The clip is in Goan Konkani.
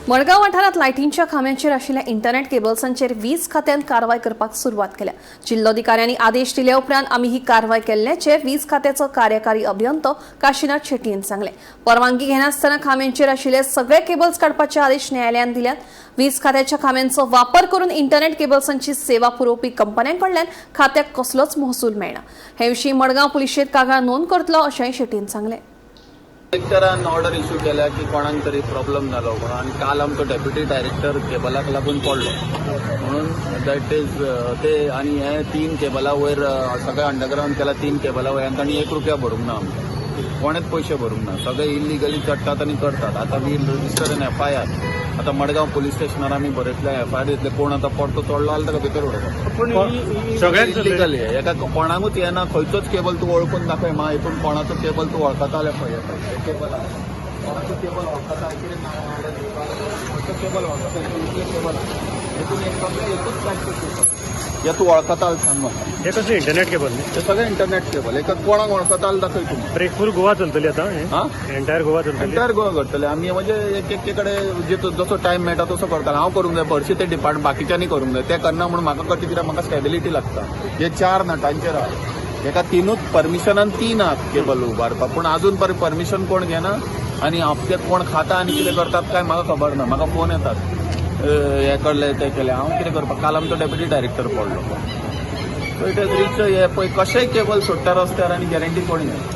मडगांव वाठारांत लायटींच्या खांब्यांचेर आशिल्ल्या इंटरनेट केबल्सांचेर वीज खात्यान कारवाय करपाक सुरवात केल्या. जिल्लोधिकाऱ्यांनी आदेश दिल्या उपरांत आमी ही कारवाय केल्ल्याचें वीज खात्याचो कार्यकारी अभियंतो काशीनाथ शेट्टीन सांगलें. परवानगी घेनासतना खांब्यांचेर आशिल्ले सगळे केबल्स काडपाचे आदेश न्यायालयान दिल्यात. वीज खात्याच्या खांब्यांचो वापर करून इंटरनेट केबल्सांची सेवा पुरोवपी कंपन्यांकडल्यान खात्याक कसलोच महसूल मेळना. हे विशीं मडगांव पुलिशेंत कागाळ नोंद करतलो अशेंय शेट्टीन सांगलें. कलेक्टरान ऑर्डर इश्यू केल्या की कोणाक तरी प्रॉब्लम जालो म्हणून आनी काल आमचो डेप्युटी डायरेक्टर केबलाक लागून पडलो म्हणून that is ते. आनी हे तीन केबला वयर सगळे अंडरग्रावंड केला. तीन केबला वयर तांणी 1 रुपया भरूंक ना. आमकां कोणेच पयशे भरूंक ना. सगळे इलिगली चडटात आनी करतात. आतां we register an FIR. आतां मडगांव पुलीस स्टेशनार आमी बरयतले, एफआयआर दितले. कोण आतां परतो चडलो जाल्यार ताका भितर उडोवपाक. पूण सगळ्यांक इलिगली एका कोणाकूच येना. खंयचोच केबल तूं वळखून दाखय मा. हितून कोणाचो केबल तूं वळखता जाल्यार पळय हे केबल आहा. कोणाचो केबल वळखता? कितें नांव ऑर्डर दिवपाक? खंयचो केबल वळखता? इतले केबल आहा हितून. एक सगळे एकूच टायपचो केबल हे तूं वळखता जाल्यार सांग म्हाका. हे कसं इंटरनेट केबल न्ही? हे सगळे इंटरनेट केबल. एका कोणाक वळखता जाल्यार दाखय तूं म्हाका. ब्रेक फूल गोवा चलतली आता हे? हा. एंटायर गोवा चलतली? एंटायर गोवा करतले आमी. म्हणजे एक एक कडेन जे जसो टायम मेळटा तसो करताले. हांव करूंक जाय हरशीं ते डिपार्टमेंट, बाकीच्यांनी करूंक जाय. ते करना म्हणून म्हाका करचें कित्याक म्हाका स्टेबिलिटी लागता. हे चार नटांचेर आहा. हेका तिनूच परमिशनान तीन आहात केबल उबारपाक, पूण अजून पर्यंत परमिशन कोण घेना आनी हप्ते कोण खाता आनी कितें करतात काय म्हाका खबर ना. म्हाका फोन येतात, हे कडले ते केले. हांव कितें करपाक? काल आमचो डेप्युटी डायरेक्टर पडलो. So it is rich. हे पळय कशेय केबल सोडटा रस्त्यार आनी गॅरंटी कोण घेना.